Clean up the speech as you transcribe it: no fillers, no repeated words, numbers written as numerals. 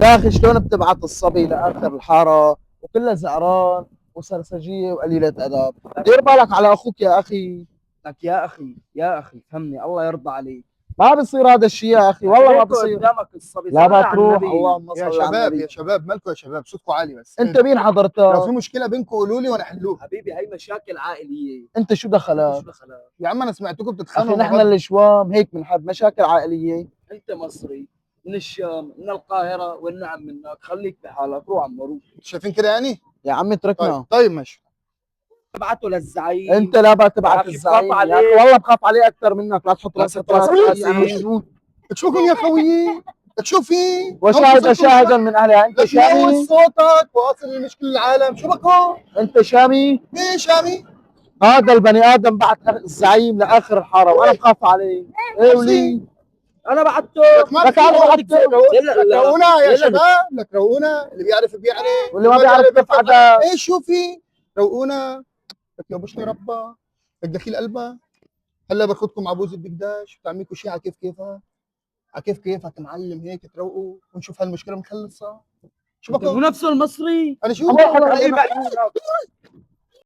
يا اخي شلون بتبعت الصبي لاخر الحارة وكلها زعران وسرسجيه وقليله ادب؟ دير بالك على اخوك يا اخي. لك يا اخي، يا اخي فهمني، الله يرضى عليك. ما بصير هذا الشيء يا اخي، والله ما ليكو بصير. قدامك الصبي. لا صلي ما على تروح. النبي. اللهم يا صل على شباب، النبي. يا شباب، مالكم يا شباب؟ صوتكم عالي بس. انت مين لو حضرتك؟ في مشكلة بينكم قولوا لي وانا احلوها. حبيبي، هي مشاكل عائلية. انت شو دخلك؟ شو دخلك؟ يا عم انا سمعتكم اخي بتتخانقوا مع نحن بعض. الشوام هيك بنحب مشاكل عائلية. انت مصري من الشام، من القاهره، والنعم منك. خليك بحالك، روح عمو روح. شايفين كده يعني؟ يا عمي طيب اتركنا. طيب ماشي. ابعته للزعيم. انت لا بقى تبعت يا أخي الزعيم بخاف يا أخي، عليه. والله بخاف عليه اكثر منك. لا تحط لا راسك تحط راسك براسي، انا براسي. مجنون. تشوفكم يا خويي، تشوفي. وشاهد شاهدا من اهلها. انت لا شامي؟ تموت صوتك واصل المشكلة للعالم. شو بكون؟ انت شامي؟ ليه شامي؟ هذا البني ادم بعت الزعيم لاخر الحارة وانا بخاف عليه. ايه ولي؟ انا بعته. لك ما لك في أنا روقنا. بعته. لا، لا. روقنا يا لا. شباب، لك روقونا. اللي بيعرف بيعرف واللي ما بيعرف كيف عدا. ايه شوفي، روقونا. لك يا بوشني ربا، لك دخيل قلبها. هلا باخذكم على بوز البكداش بتعملكم شيء على كيف كيفك، على كيف كيفك معلم. هيك تروقوا ونشوف هالمشكلة بنخلصها. شو هو بكون؟ نفسه المصري. انا شو؟ الله يخليك.